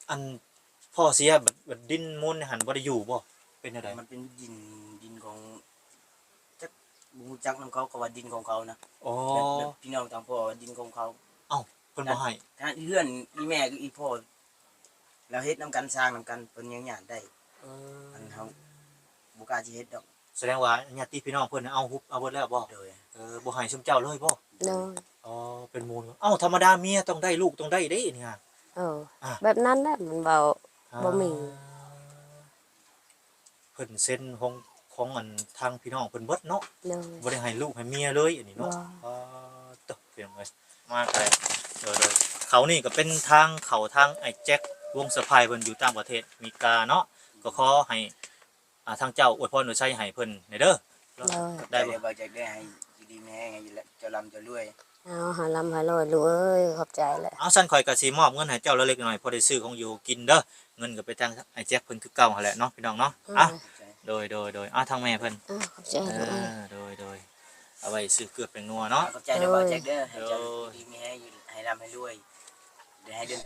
ອັນພໍ່ເສຍ ບັດ ບັດດິນມູນໃນຫັ້ນບໍ່ໄດ້ຢູ່ບໍ່? ເປັນແນວໃດ? ມັນເປັນດິນ ດິນຂອງ ຈັກ ບໍ່ຮູ້ຈັກນຳເຂົາ ເຂົາວ່າດິນຂອງເຂົານະ. ອໍ ແບບ ແບບພີ່ນ້ອງທາງພໍ່ວ່າດິນຂອງເຂົາ. ເອົ້າ ເພິ່ນບໍ່ໃຫ້? ທາງເຮືອນອີ່ແມ່ກັບອີ່ພໍ່ ລາວເຮັດນຳກັນ ສ້າງນຳກັນ ເພິ່ນຍັງຍາດໄດ້. ເອີ ອັນເຮົາບໍ່ກ້າຊິເຮັດດອກ. ສະແດງວ່າຍາດຕິພີ່ນ້ອງເພິ່ນເອົາຮຸບເອົາເບິດແລ້ວບໍ່? ໂດຍ. ເອີ ບໍ່ໃຫ້ຊຸມເຈົ້າເລີຍບໍ່? ໂດຍ. ອໍ ເປັນໝູນ. ເອົ້າ ທຳມະດາເມຍຕ້ອງໄດ້ ລູກຕ້ອງໄດ້ເດ້ນີ້ຫາ. ເອີ ອ່ະ ແບບນັ້ນແຫຼະ ມັນເວົ້າ ອ່າ ບໍ່ມີ. ເພິ່ນເຊັນຂອງ ຂອງອັນທາງພີ່ນ້ອງເພິ່ນເບິດເນາະ. ໂດຍ. ບໍ່ໄດ້ໃຫ້ລູກໃຫ້ເມຍເລີຍອັນນີ້ເນາະ. ບໍ່. ອໍ ໂຕ ພີ່ນ້ອງເອີຍ ມາໄກ. ໂດຍ ໂດຍ. ເຂົ້ານີ້ກໍເປັນທາງເຂົ້າທາງອ້າຍແຈັກ ວົງສະພາຍ ເພິ່ນຢູ່ຕ່າງປະເທດອາເມລິກາເນາະ. ກໍຂໍໃຫ້ ອ່າ ທາງເຈົ້າອວຍພອນອວຍໄຊໃຫ້ເພິ່ນແດ່ເດີ. ໂດຍ. ໄດ້ບໍ່? ເຈົ້າ ເຈົ້າ ເຈົ້າ ໃຫ້ຢູ່ດີມີແຮງ ໃຫ້ເຈົ້າລ່ຳເຈົ້າລວຍ. ເອົາ ໃຫ້ລ່ຳໃຫ້ລວຍລູກເອີຍ ຂອບໃຈແຫຼະ. ເອົາ ຊັ້ນຂ້ອຍກໍຊິມອບເງິນໃຫ້ເຈົ້າເລັກໆນ້ອຍໆ ພໍໄດ້ຊື້ຂອງຢູ່ກິນເດີ. ເງິນກໍໄປທາງອ້າຍແຈັກເພິ່ນຄືເກົ່າຫັ້ນແຫຼະເນາະ ພີ່ນ້ອງເນາະ. ໂດຍ. ອ່ະ ໂດຍ ໂດຍ ໂດຍ. ອ່ະ ທາງແມ່ເພິ່ນ. ເອີ ຂອບໃຈລູກເອີຍ. ເອີ ໂດຍ ໂດຍ. ເອົາໄວ້ຊື້ເກືອແປ້ງນົວເນາະ. ຂອບໃຈເດີ ບ່າວແຈັກເດີ ໃຫ້ເຈົ້າຢູ່ດີມີແຮງ ໃຫ້ລ່ຳໃຫ້ລວຍ ໄດ້ໃຫ້ເດີນ.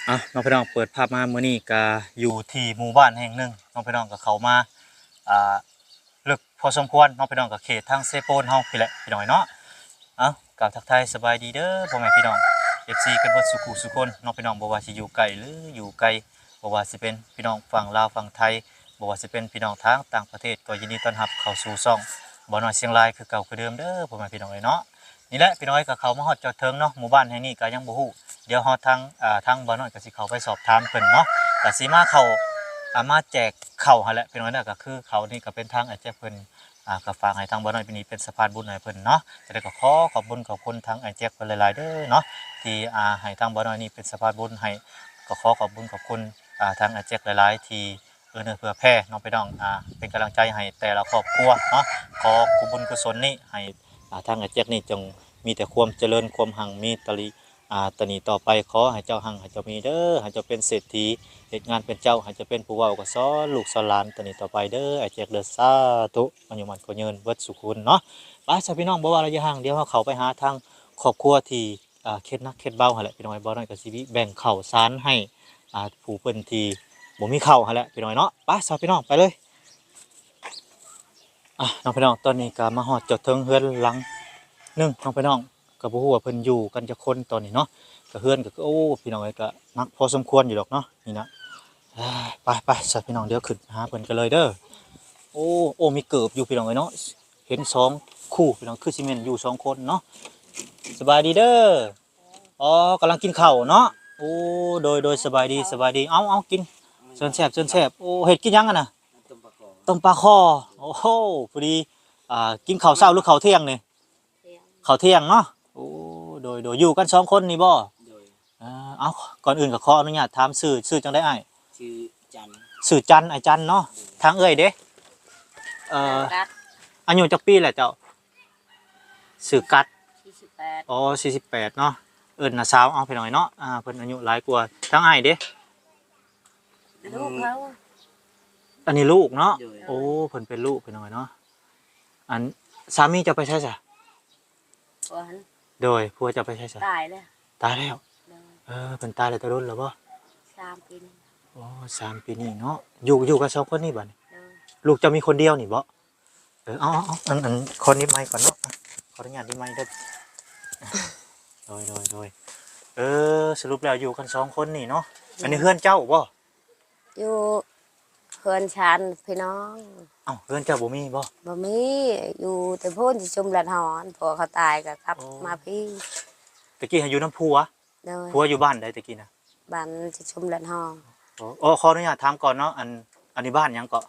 ອ່ະ ນ້ອງພີ່ນ້ອງ ເປີດພາບມາມື້ນີ້ກະຢູ່ທີ່ໝູ່ບ້ານແຫ່ງໜຶ່ງ ນ້ອງພີ່ນ້ອງ ກະເຂົ້າມາ ອ່າ ເລິກພໍສົມຄວນ ນ້ອງພີ່ນ້ອງ ກະເຂດທາງເຊໂປນເຮົາພີ້ແຫຼະ ພີ່ນ້ອງເນາະ. ເອົ້າ ກ່າວທັກທາຍສະບາຍດີເດີ ພໍ່ແມ່ພີ່ນ້ອງ ເອັຟຊີ ກັນເບິດສູ່ຄູ່ສູ່ຄົນເນາະ ພີ່ນ້ອງ ບໍ່ວ່າຊິຢູ່ໃກ້ ຫຼື ຢູ່ໄກ ບໍ່ວ່າຊິເປັນພີ່ນ້ອງຝັ່ງລາວຝັ່ງໄທ ບໍ່ວ່າຊິເປັນພີ່ນ້ອງທາງຕ່າງປະເທດ ກໍຍິນດີຕ້ອນຮັບເຂົ້າສູ່ຊ່ອງບ່າວນ້ອຍຊຽງລາຍຄືເກົ່າຄືເດີມເດີ ພໍ່ແມ່ພີ່ນ້ອງເອີຍເນາະ. ນີ້ແຫຼະ ພີ່ນ້ອງເອີຍ ກໍເຂົ້າມາຮອດຈອດເຖິງເນາະ ໝູ່ບ້ານແຫ່ງນີ້ກໍຍັງບໍ່ຮູ້ ດຽວເຮົາທາງ ອ່າ ທາງບ່າວນ້ອຍກໍຊິເຂົ້າໄປສອບຖາມເພິ່ນເນາະ ກໍຊິມາເຂົ້າ ອ່າ ມາແຈກເຂົ້າຫັ້ນແຫຼະ ພີ່ນ້ອງເອີຍເນາະ. ກໍຄືເຂົ້ານີ້ກໍເປັນທາງອ້າຍແຈັກເພິ່ນ ອ່າ ກໍຝາກໃຫ້ທາງບ່າວນ້ອຍນີ້ເປັນສະພານບຸນໃຫ້ເພິ່ນເນາະ. ຈັ່ງໃດກໍຂໍຂອບບຸນຂອບຄຸນທາງອ້າຍແຈັກເພິ່ນຫຼາຍໆເດີເນາະ ທີ່ ອ່າ ໃຫ້ທາງບ່າວນ້ອຍນີ້ເປັນສະພານບຸນໃຫ້ ກໍຂໍຂອບບຸນຂອບຄຸນ ອ່າ ທາງອ້າຍແຈັກຫຼາຍໆ ທີ່ ເອື້ອເນື້ອເຜື່ອແຜ່ເນາະ ພີ່ນ້ອງ ອ່າ ເປັນກຳລັງໃຈໃຫ້ແຕ່ລະຄອບຄົວເນາະ. ຂໍບຸນກຸສົນນີ້ໃຫ້ ອ່າ ທາງອ້າຍແຈັກນີ້ຈົ່ງມີແຕ່ຄວາມຈະເລີນ ຄວາມຮັ່ງມີຕະລິ ອ່າ ຕະໜີຕໍ່ໄປ. ຂໍໃຫ້ເຈົ້າຮັ່ງ ໃຫ້ເຈົ້າມີເດີ ໃຫ້ເຈົ້າເປັນເສດຖີ ເຮັດງານເປັນເຈົ້າ ໃຫ້ເຈົ້າເປັນຜູ້ເວົ້າກໍສອນລູກສອນຫຼານຕະໜີຕໍ່ໄປເດີ ອ້າຍແຈັກເດີ ສາທຸ ອາຍຸໝັ້ນຂະຍືນເບິດສູ່ຄົນເນາະ. ໄປຊະ ພີ່ນ້ອງ ບໍ່ວ່າລະຍະຫ່າງ ດຽວເຮົາເຂົ້າໄປຫາທາງຄອບຄົວທີ່ ອ່າ ເຂດໜັກເຂດເບົາຫັ້ນແຫຼະ ພີ່ນ້ອງເອີຍ. ບ່າວນ້ອຍກໍຊິແບ່ງເຂົ້າສານໃຫ້ ອ່າ ຜູ້ເພິ່ນທີ່ບໍ່ມີເຂົ້າຫັ້ນແຫຼະ ພີ່ນ້ອງເອີຍເນາະ. ໄປຊະ ພີ່ນ້ອງ ໄປເລີຍ. ອ່ະ ນ້ອງພີ່ນ້ອງ ຕອນນີ້ກໍມາຮອດຈອດເຖິງເຮືອນຫຼັງໜຶ່ງເນາະ ພີ່ນ້ອງ ກໍບໍ່ຮູ້ວ່າເພິ່ນຢູ່ກັນຈັກຄົນຕອນນີ້ເນາະ. ກໍເຮືອນກໍ ໂອ້ ພີ່ນ້ອງເອີຍ ກໍໜັກພໍສົມຄວນຢູ່ດອກເນາະ ນີ້ນະ. ອ່າ ໄປໆ ຊະ ພີ່ນ້ອງ ດຽວຂຶ້ນຫາເພິ່ນກັນເລີຍເດີ. ໂອ້ ໂອ້ ມີເກີບຢູ່ ພີ່ນ້ອງເອີຍເນາະ. ເຫັນສອງຄູ່ພີ່ນ້ອງ ຄືຊິແມ່ນຢູ່ສອງຄົນເນາະ. ສະບາຍດີເດີ. ອໍ ກຳລັງກິນເຂົ້າເນາະ. ໂອ້ ໂດຍ ໂດຍ ສະບາຍດີ ສະບາຍດີ. ເອົາ ເອົາ ກິນ ເຊີນແຊບ ເຊີນແຊບ. ໂອ້ ເຮັດກິນຫຍັງຫັ້ນນະ? ຕົ້ມປາຄໍ. ໂອ້ໂຫ ພໍດີ ອ່າ ກິນເຂົ້າເຊົ້າ ຫຼື ເຂົ້າທ່ຽງນີ້? ທ່ຽງ ເຂົ້າທ່ຽງເນາະ. ໂອ້ ໂດຍ ໂດຍ ຢູ່ກັນສອງຄົນນີ້ບໍ່? ໂດຍ. ອ່າ ເອົາ ກ່ອນອື່ນກໍຂໍອະນຸຍາດຖາມຊື່ ຊື່ຈັ່ງໃດອ້າຍ? ຊື່ຈັນ. ຊື່ຈັນ ອ້າຍຈັນເນາະ. ໂດຍ. ທາງເອື້ອຍເດ? ເອີ ກັດ. ອາຍຸຈັກປີແລ້ວເຈົ້າ? ຊື່ກັດ. ສີ່ສິບແປດ. ອໍ ສີ່ສິບແປດເນາະ. ເອີ້ນນ້າສາວເອົາ ພີ່ນ້ອງເນາະ. ອ່າ ເພິ່ນອາຍຸຫຼາຍກວ່າ. ທາງອ້າຍເດ? ລູກເຂົາ. ອັນນີ້ລູກເນາະ. ໂດຍ. ໂອ້ ເພິ່ນເປັນລູກ ພີ່ນ້ອງເນາະ. ອັນສາມີເຈົ້າໄປໃສຊະ? ໂດຍ ຜົວເຈົ້າໄປໃສຊະ? ຕາຍແລ້ວ. ຕາຍແລ້ວ. ໂດຍ. ເອີ ເພິ່ນຕາຍແລ້ວແຕ່ດົນແລ້ວບໍ່? ສາມປີນີ້. ອໍ ສາມປີນີ້ເນາະ. ຢູ່ ຢູ່ກັນສອງຄົນນີ້ບັດນີ້? ໂດຍ. ລູກເຈົ້າມີຄົນດຽວນີ້ບໍ່? ເອີ ເອົາ ເອົາ ເອົາ ອັນ ອັນ ຂໍນິບໄມກ່ອນເນາະ. ຂໍອະນຸຍາດນິບໄມເດີ. ໂດຍ ໂດຍ ໂດຍ. ເອີ ສະຫຼຸບແລ້ວຢູ່ກັນສອງຄົນນີ້ເນາະ. ໂດຍ. ອັນນີ້ເຮືອນເຈົ້າບໍ່? ຢູ່ເຮືອນຊານພີ່ນ້ອງ. ເອົ້າ ເຮືອນເຈົ້າບໍ່ມີບໍ່? ບໍ່ມີ. ຢູ່ແຕ່ພຸ້ນທີ່ຊຸມລັດຮອນ ຜົວເຂົາຕາຍກໍກັບ ອໍ ມາພີ້. ແຕ່ກີ້ຫາຢູ່ນຳຜົວ? ໂດຍ. ຜົວຢູ່ບ້ານໃດແຕ່ກີ້ນະ? ບ້ານທີ່ຊຸມລັດຮອນ. ໂອ້ ຂໍອະນຸຍາດຖາມກ່ອນເນາະ. ອັນ ອັນນີ້ບ້ານຫຍັງເກາະ?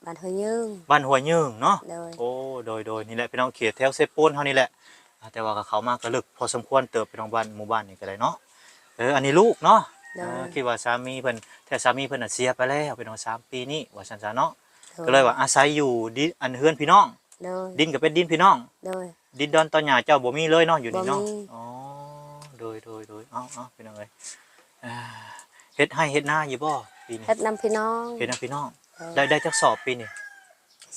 ບ້ານຫ້ວຍຍືງ. ບ້ານຫ້ວຍຍືງເນາະ. ໂດຍ. ໂອ້ ໂດຍ ໂດຍ. ນີ້ແຫຼະ ພີ່ນ້ອງ ເຂດແຖວເຊໂປນເຮົານີ້ແຫຼະ. ອ່າ ແຕ່ວ່າກໍເຂົ້າມາກໍເລິກພໍສົມຄວນເຕີບ ພີ່ນ້ອງ ບ້ານ ໝູ່ບ້ານນີ້ກໍໄດ້ເນາະ. ເອີ ອັນນີ້ລູກເນາະ. ໂດຍ. ເອີ ຄິດວ່າສາມີເພິ່ນ ແທ້ສາມີເພິ່ນນະເສຍໄປແລ້ວ ພີ່ນ້ອງ ສາມປີນີ້ ວ່າຊັ້ນຊະເນາະ. ໂດຍ. ກໍເລີຍວ່າອາໄສຢູ່ດິນ ອັນເຮືອນພີ່ນ້ອງ. ໂດຍ. ດິນກໍເປັນດິນພີ່ນ້ອງ. ໂດຍ. ດິນດອນຕອນຫຍ້າເຈົ້າບໍ່ມີເລີຍເນາະ ຢູ່ນີ້ເນາະ. ບໍ່ມີ. ອໍ ໂດຍ ໂດຍ ໂດຍ. ເອົາ ເອົາ ພີ່ນ້ອງເອີຍ ອ່າ ເຮັດໄຮ່ເຮັດນາຢູ່ບໍ່ປີນີ້? ເຮັດນຳພີ່ນ້ອງ. ເຮັດນຳພີ່ນ້ອງ. ໂດຍ. ໄດ້ ໄດ້ຈັກສອບປີນີ້?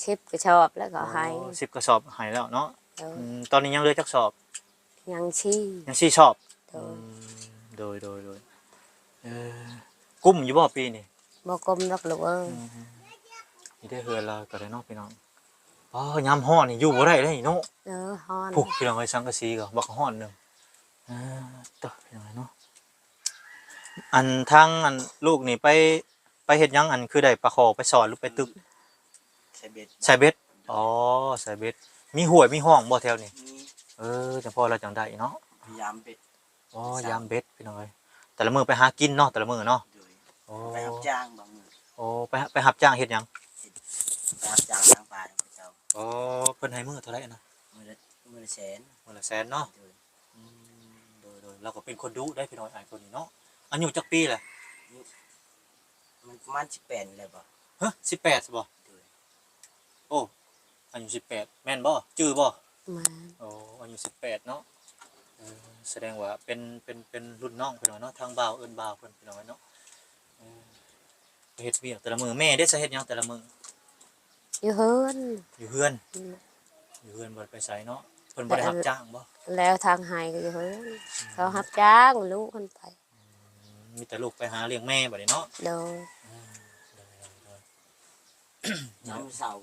ສິບກະສອບແລ້ວເຂົາໃຫ້. ໂອ້ ສິບກະສອບໃຫ້ແລ້ວເນາະ. ໂດຍ. ອືມ ຕອນນີ້ຍັງເຫຼືອຈັກສອບ? ຍັງສີ່. ຍັງສີ່ສອບ. ໂດຍ. ອືມ ໂດຍ ໂດຍ ໂດຍ. ເອີ ກຸ້ມຢູ່ບໍ່ປີນີ້? ບໍ່ກຸ້ມດອກລູກເອີຍ. ອືມ ນີ້ໄດ້ເຮືອນລາວກໍໄດ້ເນາະພີ່ນ້ອງ. ອໍ ຍາມຮ້ອນນີ້ຢູ່ບໍ່ໄດ້ເດ້ເນາະ. ເອີ ຮ້ອນ. ພຸ້ນ ພີ່ນ້ອງເອີຍ ສັງກະສີກໍບັກຮ້ອນໜຶ່ງ. ເອີ ໂຕ ພີ່ນ້ອງເອີຍເນາະ. ອັນທາງອັນລູກນີ້ໄປ ໄປເຮັດຫຍັງ? ອັນຄືໄດ້ປາຄໍໄປສອນ ຫຼືໄປຕຶກ? ສາຍເບັດ. ສາຍເບັດ. ອໍ ສາຍເບັດ. ມີຫ້ວຍມີຮ່ອງບໍ່ແຖວນີ້? ມີ. ເອີ ຈັ່ງພໍລາວຈັ່ງໄດ້ເນາະ. ຍາມເບັດ. ອໍ ຍາມເບັດ ພີ່ນ້ອງເອີຍ. ແຕ່ລະມື້ໄປຫາກິນເນາະ ແຕ່ລະມື້ເນາະ. ໂດຍ. ອໍ ໄປຮັບຈ້າງບາງມື້. ອໍ ໄປ ໄປຮັບຈ້າງເຮັດຫຍັງ? ໄປຮັບຈ້າງລ້າງປານຳເຂົາເຈົ້າ. ອໍ ເພິ່ນໃຫ້ມື້ເທົ່າໃດນະ? ມື້ລະ ມື້ລະແສນ. ມື້ລະແສນເນາະ. ໂດຍ. ອືມ ໂດຍ ໂດຍ. ລາວກໍເປັນຄົນດຸໄດ໋ພີ່ນ້ອງ ອ້າຍຄົນນີ້ເນາະ. ອາຍຸຈັກປີແຫຼະ? ອາຍຸ ມັນປະມານສິບແປດນີ້ແຫຼະບໍ່? ຮະ ສິບແປດຊະບໍ່? ໂດຍ. ໂອ້ ອາຍຸສິບແປດ ແມ່ນບໍ່? ຈື່ບໍ່? ແມ່ນ. ໂອ້ ອາຍຸສິບແປດເນາະ. ເອີ ສະແດງວ່າເປັນ ເປັນ ເປັນລຸ້ນນ້ອງພີ່ນ້ອງເນາະ. ທາງບ່າວເອີ້ນບ່າວເພິ່ນພີ່ນ້ອງເນາະ. ເອີ ເຮັດວຽກແຕ່ລະມື້. ແມ່ເດ້ ສະເຮັດຫຍັງແຕ່ລະມື້? ຢູ່ເຮືອນ. ຢູ່ເຮືອນ. ອືມ ຢູ່ເຮືອນ ບໍ່ໄດ້ໄປໃສເນາະ. ເພິ່ນບໍ່ໄດ້ຮັບຈ້າງບໍ່? ແລ້ວທາງໄຮ່ກໍຢູ່ເຮືອນ. ອືມ ເຂົາຮັບຈ້າງລູກເພິ່ນໄປ. ອືມ ມີແຕ່ລູກໄປຫາລ້ຽງແມ່ບັດນີ້ເນາະ. ໂດຍ. ອືມ ໂດຍ ໂດຍ ໂດຍ. ຍາມເຊົ້າ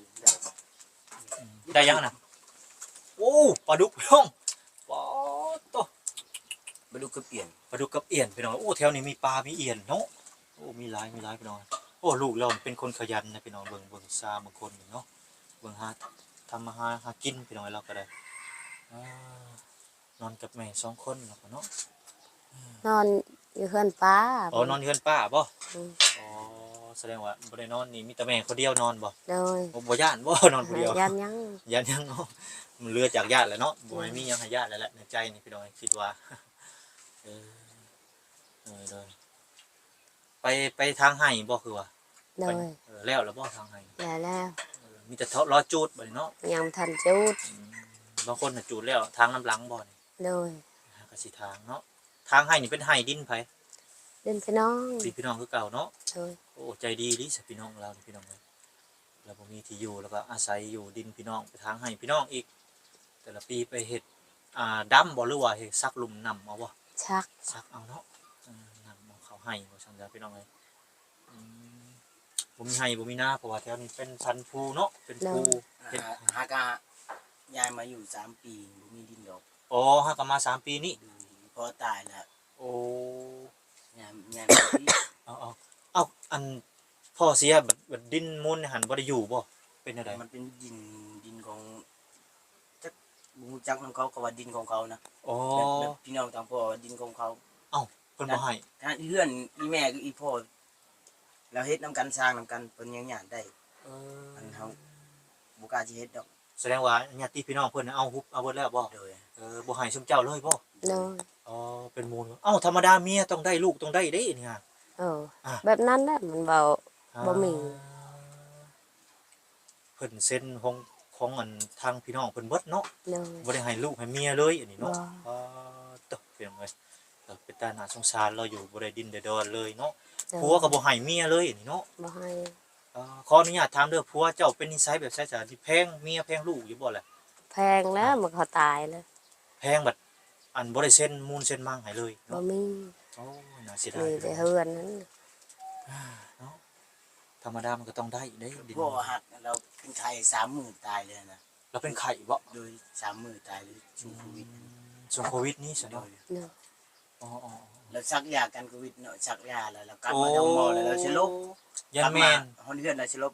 ອືມ ໄດ້ຫຍັງນະ? ໂອ້ ປາດຸກພີ່ນ້ອງ. ປາໂຕ ປາດຸກກັບອ່ຽນ. ປາດຸກກັບອ່ຽນພີ່ນ້ອງ. ໂອ້ ແຖວນີ້ມີປາມີອ່ຽນເນາະ. ໂອ້ ມີຫຼາຍ ມີຫຼາຍພີ່ນ້ອງ. ໂອ້ ລູກລາວເປັນຄົນຂະຫຍັນນະພີ່ນ້ອງ. ເບິ່ງ ເບິ່ງຊາບາງຄົນນີ້ເນາະ ເບິ່ງຫາ ທຳມາຫາ ຫາກິນພີ່ນ້ອງ ລາວກໍໄດ້. ອ່າ ນອນກັບແມ່ສອງຄົນແລ້ວກໍເນາະ. ນອນຢູ່ເຮືອນປ້າ. ອໍ ນອນຢູ່ເຮືອນປ້າບໍ່? ອືມ. ອໍ ສະແດງວ່າບໍ່ໄດ້ນອນນີ້ ມີແຕ່ແມ່ຄົນດຽວນອນບໍ່? ໂດຍ. ບໍ່ ບໍ່ຢ້ານບໍ່ ນອນຜູ້ດຽວ? ຢ້ານຫຍັງ? ຢ້ານຫຍັງເນາະ. ມັນເຫຼືອຈາກຢ້ານແລ້ວເນາະ. ໂດຍ. ບໍ່ໃຫ້ມີຫຍັງໃຫ້ຢ້ານແລ້ວແຫຼະ ໃນໃຈນີ້ພີ່ນ້ອງ ຄິດວ່າ. ເອີ ໂດຍ ໂດຍ. ໄປ ໄປທາງໄຮ່ບໍ່ ຄືວ່າ? ໂດຍ. ເອີ ແລ້ວລະບໍ່ທາງໄຮ່? ແລ້ວແລ້ວ. ເອີ ມີແຕ່ລໍຈູດບັດນີ້ເນາະ. ຍັງບໍ່ທັນຈູດ. ອືມ ບາງຄົນນະຈູດແລ້ວ ທາງນຳຫຼັງບໍ່ນີ້? ໂດຍ. ຫາກະຊິທາງເນາະ. ທາງໄຮ່ນີ້ເປັນໄຮ່ດິນໃຜ? ດິນພີ່ນ້ອງ. ດິນພີ່ນ້ອງຄືເກົ່າເນາະ. ໂດຍ. ໂອ້ ໃຈດີອີ່ຫຼີຊະ ພີ່ນ້ອງລາວນີ້ ພີ່ນ້ອງເອີຍ. ລາວບໍ່ມີທີ່ຢູ່ ລາວກໍອາໄສຢູ່ດິນພີ່ນ້ອງ ໄປທາງໄຮ່ພີ່ນ້ອງອີກ. ແຕ່ລະປີໄປເຮັດ ອ່າ ດຳບໍ່ ຫຼືວ່າເຮັດສັກລຸ່ມນຳເອົາບໍ່? ສັກ. ສັກເອົາເນາະ. ເອີ ນຳເອົາເຂົ້າໄຮ່ວ່າຊັ້ນຊະ ພີ່ນ້ອງເອີຍ. ອືມ ບໍ່ມີໄຮ່ບໍ່ມີນາ ເພາະວ່າແຖວນີ້ເປັນສັນພູເນາະ ເປັນພູ. ໂດຍ. ເຮັດ ຫາ ຫາກະຍ້າຍມາຢູ່ສາມປີ ບໍ່ມີດິນດອກ. ອໍ ຫາກະມາສາມປີນີ້. ໂດຍ. ພໍ່ຕາຍແລ້ວ. ໂອ້ ຍາມ ຍາມທີ່ ເອົາ ເອົາ ເອົາ ອັນພໍ່ເສຍ ບັດ ບັດດິນມູນໃນຫັ້ນບໍ່ໄດ້ຢູ່ບໍ່? ເປັນແນວໃດ? ມັນເປັນດິນ ດິນຂອງ ຈັກ ບໍ່ຮູ້ຈັກນຳເຂົາ ເຂົາວ່າດິນຂອງເຂົານະ. ອໍ ແບບ ແບບພີ່ນ້ອງທາງພໍ່ວ່າດິນຂອງເຂົາ. ເອົ້າ ເພິ່ນບໍ່ໃຫ້? ທາງເຮືອນອີ່ແມ່ກັບອີ່ພໍ່ ລາວເຮັດນຳກັນ ສ້າງນຳກັນ ເພິ່ນຍັງຢ້ານໄດ້. ເອີ ອັນເຮົາບໍ່ກ້າຊິເຮັດດອກ. ສະແດງວ່າຍາດຕິພີ່ນ້ອງເພິ່ນເອົາຮຸບເອົາເບິດແລ້ວບໍ່? ໂດຍ. ເອີ ບໍ່ໃຫ້ຊຸມເຈົ້າເລີຍບໍ່? ໂດຍ. ອໍ ເປັນໝູ່. ເອົ້າ ທຳມະດາເມຍຕ້ອງໄດ້ ລູກຕ້ອງໄດ້ເດ້ນີ້ຫາ. ເອີ ອ່າ ແບບນັ້ນແຫຼະ ມັນເວົ້າ ອ່າ ບໍ່ມີ. ເພິ່ນເຊັນຂອງ ຂອງອັນທາງພີ່ນ້ອງເພິ່ນເບິດເນາະ. ໂດຍ. ບໍ່ໄດ້ໃຫ້ລູກໃຫ້ເມຍເລີຍອັນນີ້ເນາະ. ບໍ່. ປາດໂທ້ ພີ່ນ້ອງເອີຍ ເປັນຕາໜ້າສົງສານລາວຢູ່ ບໍ່ໄດ້ດິນໄດ້ດອນເລີຍເນາະ. ໂດຍ. ຜົວກໍບໍ່ໃຫ້ເມຍເລີຍອັນນີ້ເນາະ. ບໍ່ໃຫ້. ເອີ ຂໍອະນຸຍາດຖາມເດີ ຜົວເຈົ້າເປັນນິໄສແບບໃດຊະ? ທີ່ແພງເມຍແພງລູກຢູ່ບໍ່ລະ? ແພງແລ້ວ ອ່າ ມັນກໍຕາຍແລ້ວ. ແພງບັດ ອັນບໍ່ໄດ້ເຊັນມູນເຊັນມັງໃຫ້ເລີຍເນາະ. ບໍ່ມີ. ໂອ້ ໜ້າເສຍດາຍ. ມີແຕ່ເຮືອນນັ້ນ ອ່າ ເນາະ. ທຳມະດາມັນກໍຕ້ອງໄດ້ເດ້ດິນ. ພໍ່ຮັກລາວເປັນໄຂ້ສາມມື້ຕາຍເລີຍນະ. ລາວເປັນໄຂ້ບໍ? ໂດຍ. ສາມມື້ຕາຍເລີຍ ຊ່ວງໂຄວິດ. ອືມ ຊ່ວງໂຄວິດນີ້ຊັ້ນເນາະ. ໂດຍ. ອໍໆໆ ລາວສັກຢາກັນໂຄວິດເນາະ ສັກຢາແລ້ວ ລາວກັບມາທາງໝໍແລ້ວ ລາວສະຫຼົບ. ໂອ້ ຢ້ານແມ່ນ. ກັບມາຮອດເຮືອນລາວສະຫຼົບ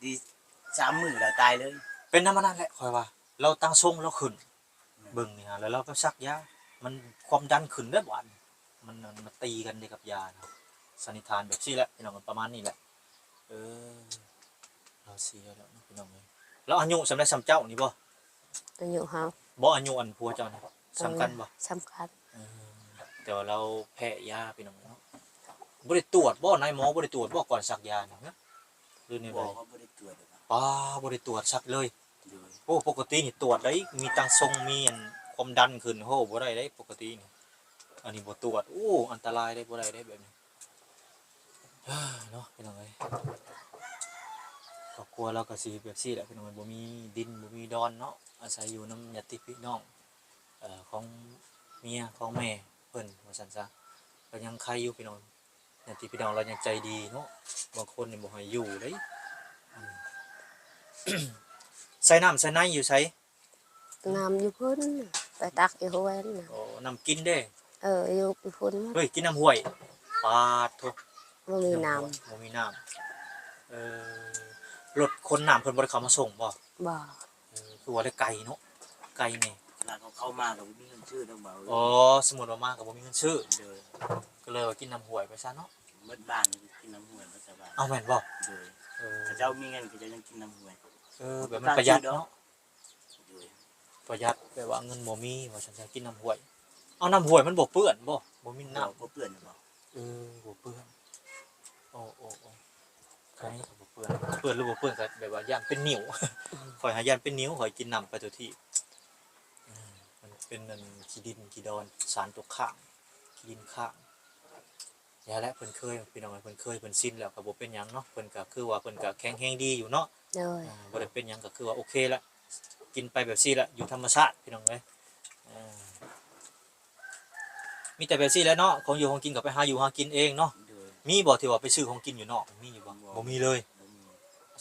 ດີສາມມື້ລາວຕາຍເລີຍ. ເປັນນຳອັນນັ້ນແຫຼະ ຂ້ອຍວ່າລາວຕັ້ງຊົງລາວຂຶ້ນ ອືມ ເບິ່ງນີ້ນະ ແລ້ວລາວໄປສັກຢາ ມັນຄວາມດັນຂຶ້ນເດ້ບາດນີ້ ມັນ ມັນ ມັນຕີກັນເດ້ກັບຢານະ. ສັນນິຖານແບບຊີ້ແຫຼະພີ່ນ້ອງ ປະມານນີ້ແຫຼະ. ເອີ ລາວເສຍແລ້ວເນາະພີ່ນ້ອງເອີຍ. ລາວອາຍຸສ່ຳໃດ ສ່ຳເຈົ້ານີ້ບໍ່? ອາຍຸເຮົາ. ບໍ່ ອາຍຸອັນຜົວເຈົ້ານະ ເອີ ສ່ຳກັນບໍ່? ສ່ຳກັນ. ເອີ ແຕ່ວ່າລາວແພ້ຢາພີ່ນ້ອງເນາະ. ບໍ່ໄດ້ຕວດບໍ່? ນາຍໝໍບໍ່ໄດ້ຕວດບໍ່ ກ່ອນສັກຢານີ້ນະ ຫຼືແນວໃດ? ບໍ່ ບໍ່ໄດ້ຕວດ. ປ້າ ບໍ່ໄດ້ຕວດສັກເລີຍ. ໂດຍ. ໂອ້ ປົກກະຕິນີ້ຕວດໄດ໋ ມີຕັ້ງຊົງ ມີອັນຄວາມດັນຂຶ້ນ ໂອ້ ບໍ່ໄດ້ໄດ໋ ປົກກະຕິນີ້. ອັນນີ້ບໍ່ຕວດ ໂອ້ ອັນຕະລາຍໄດ໋ ບໍ່ໄດ້ໄດ໋ແບບນີ້. ເອີ ເນາະ ພີ່ນ້ອງເອີຍ. ຄອບຄົວລາວກໍຊິແບບຊີ້ແຫຼະພີ່ນ້ອງເອີຍ ບໍ່ມີດິນບໍ່ມີດອນເນາະ ອາໄສຢູ່ນຳຍາດຕິພີ່ນ້ອງ ເອີ ຂອງເມຍຂອງແມ່ເພິ່ນວ່າຊັ້ນຊະ ກໍຍັງໄຄຢູ່ພີ່ນ້ອງ ຍາດຕິພີ່ນ້ອງລາວຍັງໃຈດີເນາະ ບາງຄົນນີ້ບໍ່ໃຫ້ຢູ່ເດ້ ອືມ ໃສ່ນ້ຳໃສ່ໃນຢູ່ໃສ? ນ້ຳຢູ່ພຸ້ນ ໄປຕັກຢູ່ຫ້ວຍນະ. ໂອ້ ນ້ຳກິນເດ້? ເອີ ຢູ່ພຸ້ນໝົດ. ເຮີ້ຍ ກິນນ້ຳຫ້ວຍ? ປາດໂທ້ ບໍ່ມີນ້ຳ ບໍ່ມີນ້ຳ. ເອີ ລົດຂົນນ້ຳເພິ່ນບໍ່ໄດ້ເຂົ້າມາສົ່ງບໍ່? ບໍ່. ເອີ ຄືວ່າໄດ້ໄກເນາະ ໄກແດ່. ເວລາເຂົາເຂົ້າມາກໍບໍ່ມີເງິນຊື້ດອກ ເບົາເອີຍ. ອໍ ສົມມຸດວ່າມາກໍບໍ່ມີເງິນຊື້. ໂດຍ. ກໍເລີຍວ່າກິນນ້ຳຫ້ວຍໄປຊະເນາະ. ເບິດບ້ານກິນນ້ຳຫ້ວຍເບິດຊາວບ້ານ. ເອົາແມ່ນບໍ່? ໂດຍ. ເອີ ເຂົາເຈົ້າມີເງິນເຂົາເຈົ້າຍັງກິນນ້ຳຫ້ວຍ. ເອີ ແບບມັນປະຢັດເນາະ. ໂດຍ. ປະຢັດ ແບບວ່າເງິນບໍ່ມີວ່າຊັ້ນຊະ ກິນນ້ຳຫ້ວຍ. ເອົາ ນ້ຳຫ້ວຍມັນບໍ່ເປື້ອນບໍ່? ບໍ່ມີນ້ຳ ບໍ່ ບໍ່ເປື້ອນບໍ່? ເອີ ບໍ່ເປື້ອນ. ໂອ້ ໂອ້ ໂອ້ ໃຄກໍບໍ່ເປື້ອນ. ເປື້ອນຫຼືບໍ່ເປື້ອນກໍແບບວ່າຢ້ານເປັນໜິວ. ອືມ ຂ້ອຍຫາຢ້ານເປັນໜິວ ຂ້ອຍກິນນ້ຳໄປທຸກທີ່. ເອີ ມັນເປັນອັນຂີ້ດິນຂີ້ດອນ ສານຕົກຄ້າງ ຂີ້ດິນຄ້າງ. ຢ່າແຫຼະ ເພິ່ນເຄີຍ ພີ່ນ້ອງເອີຍ ເພິ່ນເຄີຍ ເພິ່ນຊິນແລ້ວກໍບໍ່ເປັນຫຍັງເນາະ ເພິ່ນກໍຄືວ່າເພິ່ນກໍແຂງແຮງດີຢູ່ເນາະ. ໂດຍ. ອ່າ ບໍ່ໄດ້ເປັນຫຍັງ ກໍຄືວ່າໂອເຄລະ ກິນໄປແບບຊີ້ລະ ຢູ່ທຳມະຊາດ ພີ່ນ້ອງເອີຍ. ເອີ ມີແຕ່ແບບຊີ້ແຫຼະເນາະ ຂອງຢູ່ຂອງກິນກໍໄປຫາຢູ່ຫາກິນເອງເນາະ. ໂດຍ. ມີບໍ່ທີ່ວ່າໄປຊື້ຂອງກິນຢູ່ນອກ ມີຢູ່ບໍ່? ບໍ່ ບໍ່ມີເລີຍ. ບໍ່ມີ.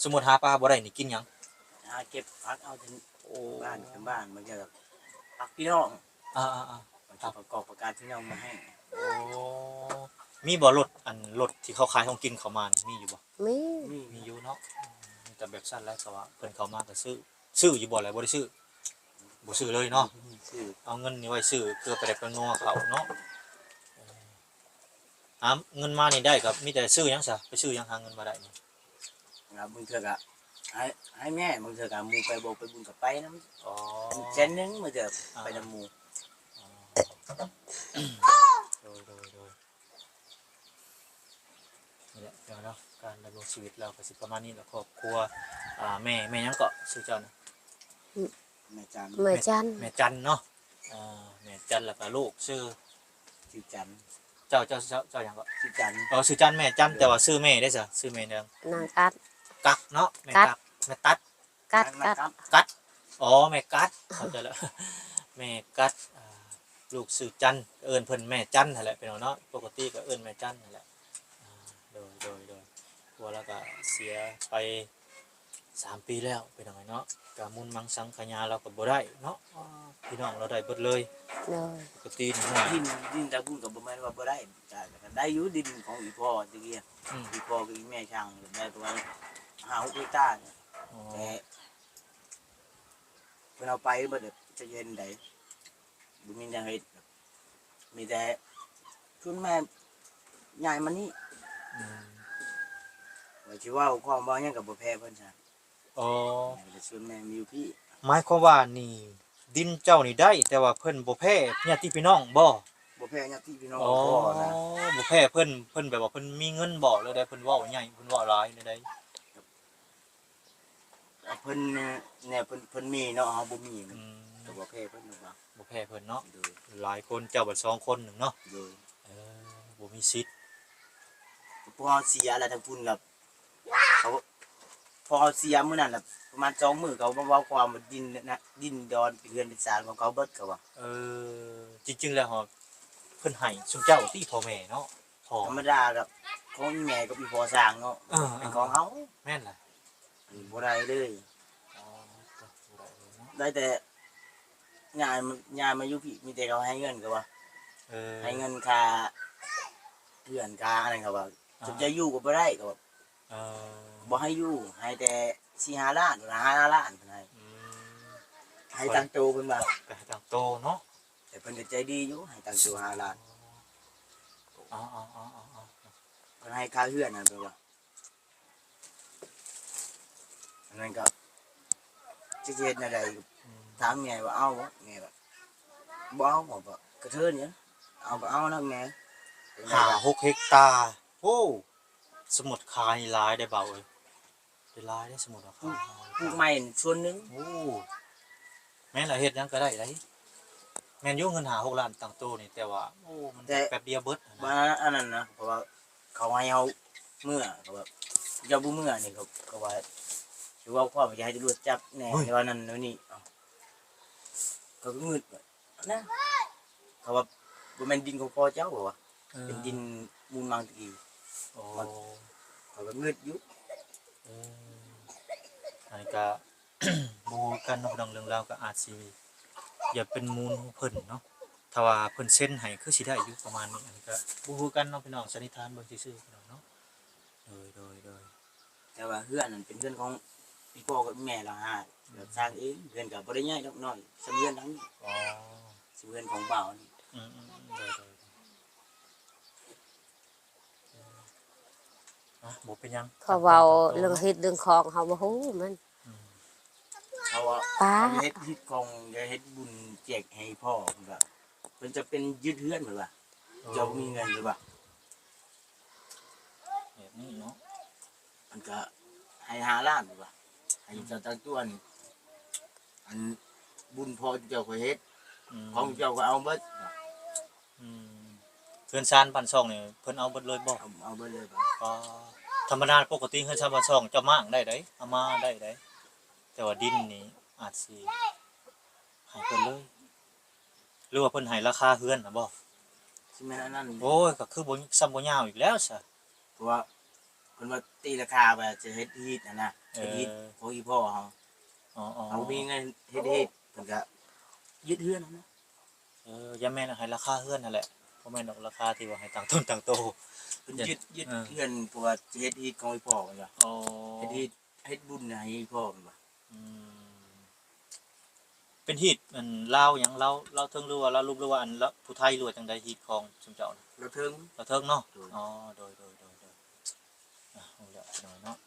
ສົມມຸດຫາປາບໍ່ໄດ້ນີ້ກິນຫຍັງ? ຫາເກັບຜັກເອົາ ໂອ້ ບ້ານເປັນບ້ານ ມັນກໍຜັກພີ່ນ້ອງ. ອ່າໆໆ ເອົາຜັກກອກຜັກກາດພີ່ນ້ອງມາໃຫ້. ໂອ້ ມີບໍ່ລົດ ອັນລົດທີ່ເຂົາຂາຍຂອງກິນເຂົ້າມານີ້ ມີຢູ່ບໍ່? ມີ ມີຢູ່ເນາະ. ອືມ ມີແຕ່ແບບຊັ້ນແຫຼະ ເພາະວ່າເພິ່ນເຂົ້າມາກໍຊື້ ຊື້ຢູ່ບໍ່ ຫຼືບໍ່ໄດ້ຊື້? ບໍ່ຊື້ເລີຍເນາະ. ອືມ ຊື້ ເອົາເງິນນີ້ໄວ້ຊື້ເກືອປາແດກປານົວເຂົ້າເນາະ. ເອີ ຫາເງິນມານີ້ໄດ້ກໍມີແຕ່ຊື້ຫຍັງຊະ? ໄປຊື້ຫຍັງຫາເງິນມາໄດ້ນີ້? ລະບາງເທື່ອກໍໃຫ້ ໃຫ້ແມ່ ບາງເທື່ອກໍໝູ່ໄປບໍ່ໄປບຸນກໍໄປນຳ. ອໍ ແສນໜຶ່ງ ບາງເທື່ອ ອ່າ ໄປນຳໝູ່. ອໍ ໂດຍ ໂດຍ ໂດຍ. ນີ້ແຫຼະເນາະ ການດຳລົງຊີວິດລາວກໍຊິປະມານນີ້ແຫຼະ ຄອບຄົວ. ອ່າ ແມ່ ແມ່ຫຍັງເກາະ ຊື່ເຈົ້ານະ? ແມ່ຈັນ ແມ່ຈັນ ແມ່ຈັນເນາະ. ອ່າ ແມ່ຈັນ ແລ້ວກໍລູກຊື່ ຊື່ຈັນ. ເຈົ້າ ເຈົ້າ ເຈົ້າ ເຈົ້າຫຍັງເກາະ? ຊື່ຈັນ. ອໍ ຊື່ຈັນ ແມ່ຈັນ. ໂດຍ. ແຕ່ວ່າຊື່ແມ່ເດ້ຊະ? ຊື່ແມ່ຫຍັງ? ນາງກັດ ກັດເນາະ ແມ່ກັດ ກັດ ແມ່ຕັດ ກັດ ກັດ ກັດ. ອໍ ແມ່ກັດ ເຂົ້າໃຈແລ້ວ ແມ່ກັດ. ອ່າ ລູກຊື່ຈັນ ເອີ້ນເພິ່ນແມ່ຈັນຫັ້ນແຫຼະ ພີ່ນ້ອງເນາະ ປົກກະຕິກໍເອີ້ນແມ່ຈັນຫັ້ນແຫຼະ. ອ່າ ໂດຍ ໂດຍ ໂດຍ. ຜົວລາວກໍເສຍໄປສາມປີແລ້ວ ພີ່ນ້ອງເນາະ ກະມຸນມັງສັງຂະຍາລາວກໍບໍ່ໄດ້ເນາະ. ອ່າ ພີ່ນ້ອງລາວໄດ້ເບິດເລີຍ. ໂດຍ. ປົກກະຕິນີ້ ດິນ ດິນຕາບຸນກໍບໍ່ແມ່ນວ່າບໍ່ໄດ້ ກໍໄດ້ຢູ່ ດິນຂອງອີ່ພໍ່ຕະກີ້. ອືມ. ອີ່ພໍ່ກັບອີ່ແມ່ຊ່າງໄດ້ປະມານຫ້າຫົກເຮັກຕາ. ອໍ. ແຕ່ເພິ່ນເອົາໄປເບິດ ຈະເຮັດໃດ ບໍ່ມີແນວເຮັດ ມີແຕ່ຊວນແມ່ຍ້າຍມານີ້. ອືມ. ວ່າຊິເວົ້າຄວາມເວົ້າຫຍັງກໍບໍ່ແພ້ເພິ່ນຊະ. ອໍ. ແມ່ກໍຊວນແມ່ມາຢູ່ພີ້. ໝາຍຄວາມວ່ານີ້ ດິນເຈົ້ານີ້ໄດ້ ແຕ່ວ່າເພິ່ນບໍ່ແພ້ຍາດຕິພີ່ນ້ອງບໍ? ບໍ່ແພ້ຍາດຕິພີ່ນ້ອງ. ອໍ ພໍ່ນະ ບໍ່ແພ້ເພິ່ນ ເພິ່ນແບບວ່າເພິ່ນມີເງິນບໍ ຫຼືໃດ ເພິ່ນເວົ້າໃຫຍ່ ເພິ່ນເວົ້າຫຼາຍແນວໃດ? ເພິ່ນແນວ ເພິ່ນ ເພິ່ນມີເນາະ ເຮົາບໍ່ມີ. ອືມ. ກໍບໍ່ແພ້ເພິ່ນດອກວ່າ ບໍ່ແພ້ເພິ່ນເນາະ. ໂດຍ. ຫຼາຍຄົນ ເຈົ້າບັດສອງຄົນໜຶ່ງເນາະ. ໂດຍ. ເອີ ບໍ່ມີສິດ ພວກເຮົາເສຍແລ້ວ ທາງພຸ້ນກໍ ເຂົາ ພໍເຮົາເສຍມື້ນັ້ນນະ ປະມານສອງມື້ ເຂົາມາເວົ້າຄວາມວ່າດິນນະ ດິນດອນເປັນເຮືອນເປັນຊານຂອງເຂົາເບິດ ເຂົາວ່າ. ເອີ ຈິງໆແລ້ວເຮົາ ເພິ່ນໃຫ້ຊຸມເຈົ້າຕິ ພໍ່ແມ່ເນາະ ພໍ່ ທຳມະດາກັບຂອງອີ່ແມ່ກັບອີ່ພໍ່ສ້າງເນາະ. ເອີ ເປັນຂອງເຮົາ. ແມ່ນລະ. ອືມ ບໍ່ໄດ້ເລີຍ. ອໍ ບໍ່ໄດ້ເລີຍເນາະ. ໄດ້ແຕ່ຍ້າຍມາ ຍ້າຍມາຢູ່ພີ້ ມີແຕ່ເຂົາໃຫ້ເງິນ ເຂົາວ່າ. ເອີ ໃຫ້ເງິນຄ່າເຮືອນຄ່າອັນນັ້ນ ເຂົາວ່າ. ອ່າ ສົມໃຈຢູ່ກໍບໍ່ໄດ້ ກໍ ເອີ ບໍ່ໃຫ້ຢູ່ ໃຫ້ແຕ່ສີ່ຫ້າລ້ານ ຫ້າລ້ານເພິ່ນໃຫ້. ອືມ. ໃຫ້ຕັ້ງໂຕເພິ່ນວ່າ. ກໍໃຫ້ຕັ້ງໂຕເນາະ. ແຕ່ເພິ່ນກໍໃຈດີຢູ່ ໃຫ້ຕັ້ງໂຕຫ້າລ້ານ. ອໍ ເພິ່ນໃຫ້ຄ່າເຮືອນຫັ້ນ ເພິ່ນວ່າ. ອັນນັ້ນກໍ ຈະເຮັດແນວໃດ? ອືມ. ຖາມແມ່ວ່າເອົາບໍ່? ແມ່ວ່າບໍ່ເອົາ. ເອົາບໍ່? ກະເທີນຫຍັງ ເອົາກໍເອົານະແມ່. ຫ້າຫົກເຮັກຕາ. ໂອ້ ສົມມຸດຂາຍນີ້ຫຼາຍເດ້ບ່າວເອີຍ ໄດ້ຫຼາຍເດ້ ສົມມຸດວ່າຂາຍ ປູກ ປູກໃໝ່ສ່ວນໜຶ່ງ. ໂອ້ ແມ່ນລະ ເຮັດຫຍັງກໍໄດ້ໄດ໋. ແມ່ນຢູ່ເງິນຫ້າຫົກລ້ານຕັ້ງໂຕນີ້ ແຕ່ວ່າ ໂອ້ ມັນແປັບດຽວເບິດຫັ້ນນະ. ອັນນັ້ນນະ ເພາະວ່າເຂົາໃຫ້ເຮົາເມືອ ເຂົາວ່າ ເຈົ້າບໍ່ເມືອນີ້ ເຂົາ ເຂົາວ່າ ຫຼືວ່າເວົ້າຄວາມຢາກໃຫ້ຕຳຫຼວດຈັບແດ່ ເຮີ້ຍ ແຕ່ວ່ານັ້ນແນວນີ້ ເອົ້າ ເຂົາກໍງຶດວ່າ ນະ ເຂົາວ່າບໍ່ແມ່ນດິນຂອງພໍ່ເຈົ້າ ເຂົາວ່າ ເອີ ເປັນດິນມູນມັງຕະກີ້ ໂອ້ ເຂົາກໍງຶດຢູ່ ເອີ ອັນນີ້ກໍ ບໍ່ຮູ້ຄືກັນເນາະ ເລື່ອງລາວກໍອາດຊິຢ່າເປັນມູນຂອງເພິ່ນເນາະ ຖ້າວ່າເພິ່ນເຊັນໃຫ້ຄືຊິໄດ້ຢູ່ປະມານນີ້ ອັນນີ້ກໍບໍ່ຮູ້ຄືກັນເນາະ ພີ່ນ້ອງ ສັນນິຖານເບິ່ງຊື່ໆ ພີ່ນ້ອງເນາະ ໂດຍ ໂດຍ ໂດຍ ແຕ່ວ່າເຮືອນນັ້ນເປັນເຮືອນຂອງອີ່ພໍ່ກັບແມ່ລາວຫາ ລາວສ້າງເອງ ເຮືອນກໍບໍ່ໄດ້ໃຫຍ່ດອກ ນ້ອຍສ່ຳເຮືອນຫຼັງນີ້ ອໍ ສ່ຳເຮືອນຂອງບ່າວນີ້ ອືມໆ ໂດຍ ໂດຍ ໂດຍ ອາ ບໍ່ເປັນຫຍັງ ເຂົາເວົ້າເລື່ອງຮີດເລື່ອງຄອງ ເຮົາບໍ່ຮູ້ມັນ ອືມ ເຂົາວ່າ ປ້າ ເຂົາເຮັດຮີດຄອງ ຢາກເຮັດບຸນແຈກໃຫ້ພໍ່ ເພິ່ນວ່າ ເພິ່ນຈະເປັນຍຶດເຮືອນ ເພິ່ນວ່າ ເຈົ້າມີເງິນ ເພິ່ນວ່າ ແບບນີ້ເນາະ ເພິ່ນກໍໃຫ້ຫ້າລ້ານ ເພິ່ນວ່າ ໃຫ້ເຈົ້າຕັ້ງຕົວ ອັນບຸນພໍ່ເຈົ້າກໍເຮັດ ອືມ ຂອງເຈົ້າກໍເອົາເບິດ ອືມ ເຮືອນຊານບ້ານຊ່ອງນີ້ເພິ່ນເອົາເບິດເລີຍບໍ່? ເອົາ ເອົາເບິດເລີຍ ກໍທຳມະດາປົກກະຕິເຮືອນຊານບ້ານຊ່ອງເຈົ້າມ້າງໄດ້ໃດ ເອົາມາໄດ້ໃດ ແຕ່ວ່າດິນນີ້ອາດຊິໃຫ້ເພິ່ນເລີຍ ຫຼືວ່າເພິ່ນໃຫ້ລາຄາເຮືອນນະບໍ່? ຊິແມ່ນອັນນັ້ນ ໂອ້ຍ ກໍຄືບໍ່ ສ່ຳບໍ່ຍາວອີກແລ້ວຊະ ເພາະວ່າເພິ່ນວ່າຕີລາຄາວ່າຈະເຮັດຮີດຫັ້ນນະ ເອີ ເຮັດຮີດຂອງອີ່ພໍ່ເຮົາ ອໍໆ ເຮົາມີເງິນເຮັດຮີດ ເພິ່ນກໍຍຶດເຮືອນຫັ້ນນະ ເອີ ຢ່າແມ່ນໃຫ້ລາຄາເຮືອນຫັ້ນແຫຼະ ບໍ່ແມ່ນດອກລາຄາທີ່ວ່າໃຫ້ຕັ້ງຕົນຕັ້ງໂຕ ເພິ່ນຍຶດ ຍຶດ ເອີ ເຮືອນ ເພາະວ່າຈະເຮັດຮີດຂອງອີ່ພໍ່ເພິ່ນວ່າ ອໍ ເຮັດຮີດ ເຮັດບຸນໃຫ້ພໍ່ເພິ່ນວ່າ ອືມ ເປັນຮີດອັນລາວຫຍັງ ລາວ ລາວເທິງ ຫຼືວ່າລາວລຸ່ມ ຫຼືວ່າອັນລາວ ຜູ້ໄທ ຫຼືວ່າຈັ່ງໃດ ຮີດຂອງຊຸມເຈົ້ານະ? ລາວເທິງ ລາວເທິງເນາະ ໂດຍ ອໍ ໂດຍ ໂດຍ ໂດຍ ໂດຍ ອ່ະ ຮູ້ແລ້ວ ພີ່ນ້ອງເນາະ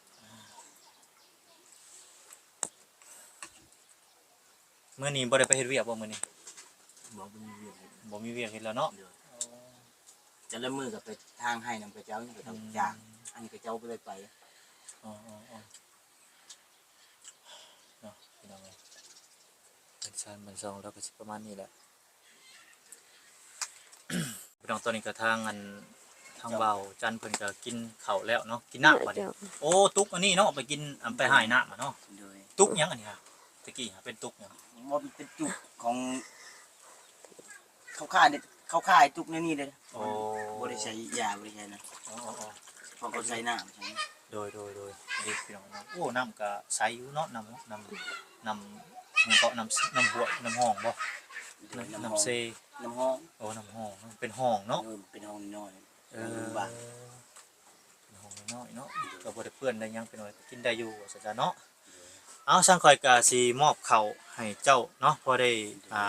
ມື້ນີ້ບໍ່ໄດ້ໄປເຮັດວຽກບໍ່ມື້ນີ້? ບໍ່ ບໍ່ມີວຽກເຮັດ ບໍ່ມີວຽກເຮັດແລ້ວເນາະ ໂດຍ ອໍ ແຕ່ລະມື້ກໍໄປທາງໄຮ່ນຳເຂົາເຈົ້າ ໄປຮັບ ອືມ ຈ້າງ ອັນນີ້ເຂົາເຈົ້າບໍ່ໄດ້ໄປ ອໍ ອໍ ອໍ ເນາະ ພີ່ນ້ອງເອີຍ ເຮືອນຊານບ້ານຊ່ອງລາວກໍຊິປະມານນີ້ແຫຼະ ພີ່ນ້ອງ ຕອນນີ້ກໍທາງອັນ ທາງ ເຈົ້າ ບ່າວຈັນເພິ່ນກໍກິນເຂົ້າແລ້ວເນາະ ກິນນ້ຳບັດນີ້ ເຈົ້າ ໂອ້ ຕຸກອັນນີ້ເນາະ ໄປກິນ ອັນ ໄປຫາຍນ້ຳອະເນາະ ໂດຍ ຕຸກຫຍັງອັນນີ້ຮະ? ຕະກີ້ຫາເປັນຕຸກຫຍັງ? ບໍ່ ມັນເປັນຕຸກຂອງ ເຂົາຂາຍ ເຂົາຂາຍຕຸກໃນນີ້ເດ້ ໂອ້ ບໍ່ໄດ້ໃຊ້ຢາ ບໍ່ໄດ້ໃຊ້ນະ ອໍໆໆ ເພາະເຂົາໃສ່ນ້ຳ ໂດຍ ໂດຍ ໂດຍ ນີ້ພີ່ນ້ອງເນາະ ໂອ້ ນ້ຳກໍໃສຢູ່ເນາະ ນ້ຳ ນ້ຳ ນ້ຳຫຍັງເກາະ ນ້ຳ ນ້ຳຫ້ວຍ ນ້ຳຮ່ອງບໍ່? ໂດຍ ນ້ຳ ນ້ຳເຊ ນ້ຳຮ່ອງ ໂອ້ ນ້ຳຮ່ອງເນາະ ເປັນຮ່ອງເນາະ ເອີ ເປັນຮ່ອງນ້ອຍ ເອີ ເປັນຮ່ອງນ້ອຍເນາະ ກໍບໍ່ໄດ້ເປື້ອນໄດ້ຫຍັງ ເປັນວ່າກິນໄດ້ຢູ່ວ່າຊັ້ນຊະເນາະ ເອົາ ຊັ້ນຂ້ອຍກະຊິມອບເຂົ້າໃຫ້ເຈົ້າເນາະ ພໍໄດ້ ອ່າ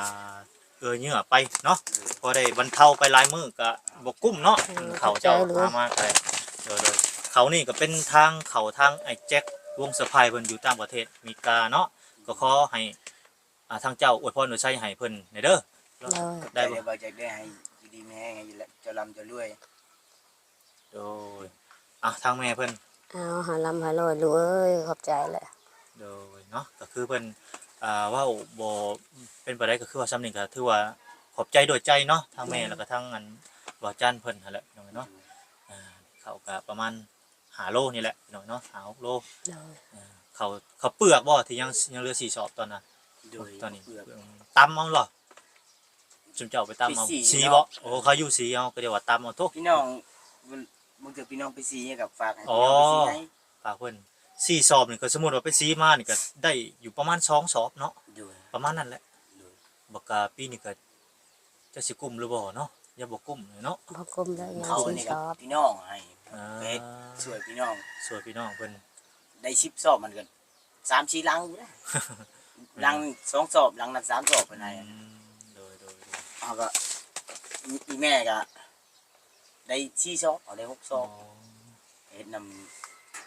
ເອື້ອເຍື່ອໄປເນາະ ພໍໄດ້ບັນເທົາໄປຫຼາຍມື້ກະບໍ່ກຸ້ມເນາະ ເຂົ້າເຈົ້າຫາມາກະໄດ້ ໂດຍໆ ເຂົ້ານີ້ກະເປັນທາງເຂົ້າທາງອ້າຍແຈັກ ວົງສະພາຍ ເພິ່ນຢູ່ຕ່າງປະເທດອາເມລິກາເນາະ ກໍຂໍໃຫ້ ອ່າ ທາງເຈົ້າອວຍພອນອວຍໄຊໃຫ້ເພິ່ນແດ່ເດີ ໂດຍ ໄດ້ບໍ່? ເຈົ້າແດ່ ເຈົ້າລ່ຳເຈົ້າລວຍ ໂດຍ ອ່ະ ທາງແມ່ເພິ່ນ ເອົາ ໃຫ້ລ່ຳໃຫ້ລວຍລູກເອີຍ ຂອບໃຈແຫຼະ ໂດຍເນາະ ກໍຄືເພິ່ນ ອ່າ ເວົ້າບໍ່ເປັນປານໃດ ກໍຄືວ່າຊ່ຳນີ້ກໍຖືວ່າຂອບໃຈດ້ວຍໃຈເນາະ ທາງແມ່ ແມ່ນ ແລ້ວກໍທາງອັນບ່າວຈັນເພິ່ນຫັ້ນແຫຼະ ພີ່ນ້ອງເນາະ ອ່າ ເຂົ້າກໍປະມານ ຫ້າໂລນີ້ແຫຼະພີ່ນ້ອງເນາະ ຫ້າຫົກໂລ ໂດຍ ເອີ ເຂົ້າ ເຂົ້າເປືອກບໍ່ ທີ່ຍັງ ຍັງເຫຼືອສີ່ສອບຕອນນັ້ນ ໂດຍ ຕອນນີ້ ເປືອກ ຕຳເອົາເນາະ ຊຸມເຈົ້າໄປຕຳເອົາ ສີ ສີ ເນາະ ບໍ່ ໂອ້ ເຂົາຢູ່ສີເອົາ ກໍເອີ້ນວ່າຕຳເອົາໂທ້ ພີ່ນ້ອງ ບາງເທື່ອພີ່ນ້ອງໄປສີກໍຝາກໃຫ້ ອໍ ພີ່ນ້ອງໄປສີໃຫ້ ຝາກເພິ່ນ ສີ່ສອບນີ້ ກໍສົມມຸດວ່າໄປສີມານີ້ ກໍໄດ້ຢູ່ປະມານສອງສອບເນາະ ໂດຍ ປະມານນັ້ນແຫຼະ ໂດຍ ບັກກະປີນີ້ກໍ ຈັກຊິກຸ້ມຫຼືບໍ່ເນາະ ຢ່າບໍ່ກຸ້ມເນາະ ບໍ່ກຸ້ມແລ້ວ ຍັງ ເຂົານີ້ກໍສີ່ສອບ ພີ່ນ້ອງໃຫ້ ອ່າ ເຮັດຊ່ວຍພີ່ນ້ອງ ຊ່ວຍພີ່ນ້ອງເພິ່ນ ໄດ້ສິບສອບມັນກໍສາມສີ່ຫຼັງຢູ່ເດ້ ຫຼັງສອງສອບ ຫຼັງນັ້ນສາມສອບເພິ່ນໃຫ້ ອືມ ໂດຍໆໆ ເຮົາກໍ ອີ ອີແມ່ກໍໄດ້ສີ່ສອບ ເຮົາໄດ້ຫົກສອບ ອໍ ເຮັດນຳ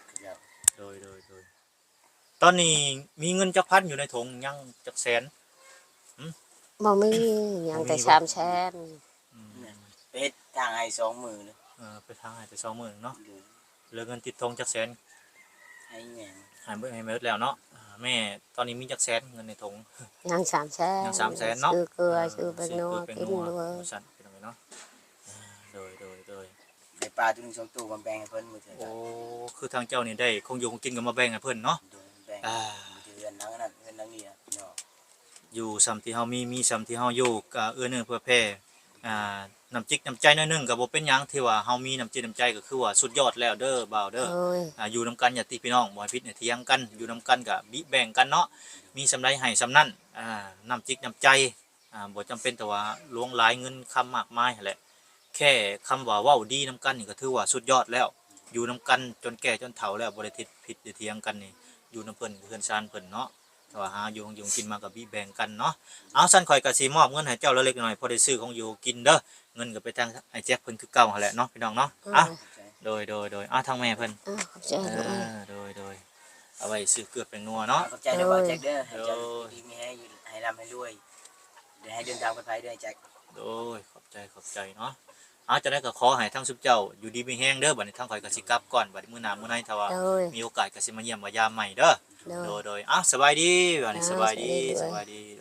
ເຂົາເຈົ້າ ໂດຍໆໆ ຕອນນີ້ມີເງິນຈັກພັນຢູ່ໃນຖົງ ຍັງຈັກແສນ? ຫຶ? ບໍ່ມີ ຍັງແຕ່ ບໍ່ມີບໍ່? ສາມແສນ ອືມ ແມ່ນ ໄປເຮັດທາງໄຮ່ສອງມື້ເດີ ເອີ ໄປທາງໄຮ່ແຕ່ສອງມື້ເນາະ ໂດຍ ເຫຼືອເງິນຕິດຖົງຈັກແສນ? ໃຫ້ແມ່ ໃຫ້ເບິດ ໃຫ້ເບິດແລ້ວເນາະ ອ່າ ແມ່ ຕອນນີ້ມີຈັກແສນເງິນໃນຖົງ? ຍັງສາມແສນ ຍັງສາມແສນເນາະ ຊື້ເກືອ ເອີ ຊື້ແປ້ງນົວກິນ ວ່າຊັ້ນ ພີ່ນ້ອງເນາະ ອ່າ ໂດຍໆໆ ໄດ້ປາໂຕໜຶ່ງສອງໂຕມາແບ່ງໃຫ້ເພິ່ນມື້ເທື່ອ ໂອ້ ຄືທາງເຈົ້ານີ້ໄດ້ຂອງຢູ່ຂອງກິນກໍມາແບ່ງໃຫ້ເພິ່ນເນາະ ໂດຍ ແບ່ງ ອ່າ ເຮືອນຫຼັງນັ້ນເຮືອນຫຼັງນີ້ເນາະ ຢູ່ສ່ຳທີ່ເຮົາມີ ມີສ່ຳທີ່ເຮົາຢູ່ ກໍເອື້ອເຟື້ອເຜື່ອແຜ່ ອ່າ ນ້ຳຈິດນ້ຳໃຈໜ້ອຍໜຶ່ງກໍບໍ່ເປັນຫຍັງ ທີ່ວ່າເຮົາມີນ້ຳຈິດນ້ຳໃຈກໍຄືວ່າສຸດຍອດແລ້ວເດີບ່າວເດີ. ໂດຍ ອ່າ ຢູ່ນຳກັນຍາດຕິພີ່ນ້ອງ ບໍ່ໃຫ້ຜິດໃຫ້ຖຽງກັນ ຢູ່ນຳກັນກໍບິແບ່ງກັນເນາະ ມີສ່ຳໃດໃຫ້ສ່ຳນັ້ນ. ອ່າ ນ້ຳຈິດນ້ຳໃຈ ອ່າ ບໍ່ຈຳເປັນແຕ່ວ່າຫຼວງຫຼາຍເງິນຄຳມາກມາຍຫັ້ນແຫຼະ ແຄ່ຄຳວ່າເວົ້າດີນຳກັນນີ້ກໍຖືວ່າສຸດຍອດແລ້ວ. ຢູ່ນຳກັນຈົນແກ່ຈົນເຖົ້າແລ້ວ ບໍ່ໄດ້ທິດຜິດໄດ້ຖຽງກັນນີ້ ຢູ່ນຳເພິ່ນເຮືອນຊານເພິ່ນເນາະ ແຕ່ວ່າຫາຢູ່ ຢູ່ກິນມາກໍບິແບ່ງກັນເນາະ. ເອົາ ຊັ້ນຂ້ອຍກໍຊິມອບເງິນໃຫ້ເຈົ້າເລັກໆນ້ອຍໆ ພໍໄດ້ຊື້ຂອງຢູ່ກິນເດີ. ເງິນກໍໄປທາງອ້າຍແຈັກເພິ່ນຄືເກົ່າຫັ້ນແຫຼະເນາະ ພີ່ນ້ອງເນາະ. ເອີ ອ່ະ ໂດຍ ໂດຍ ໂດຍ ອ່ະ ທາງແມ່ເພິ່ນ ເອີ ຂອບໃຈ ເອີ ລູກເອີຍ ໂດຍ ໂດຍ ເອົາໄວ້ຊື້ເກືອແປ້ງນົວເນາະ. ຂອບໃຈເດີບ່າວແຈັກເດີ ໃຫ້ເຈົ້າ ໂດຍ ຢູ່ດີມີແຮງ ໃຫ້ຮ່ຳໃຫ້ລວຍ ແລະ ໃຫ້ເດີນທາງປອດໄພເດີອ້າຍແຈັກ. ໂດຍ ຂອບໃຈ ຂອບໃຈເນາະ. ເອົາ ຈັ່ງໃດກໍຂໍໃຫ້ທັງຊຸມເຈົ້າຢູ່ດີມີແຮງເດີ. ບັດນີ້ທາງຂ້ອຍກໍຊິກັບກ່ອນ ບັດມື້ໜ້າມື້ໃນ ຖ້າວ່າ ໂດຍ ມີໂອກາດກໍຊິມາຢ້ຽມມາຢາມໃໝ່ເດີ. ໂດຍ ໂດຍ ໂດຍ ເອົາ ສະບາຍດີ ບັດນີ້ ອ່າ ສະບາຍດີ ສະບາຍດີ ສະບາຍດີ.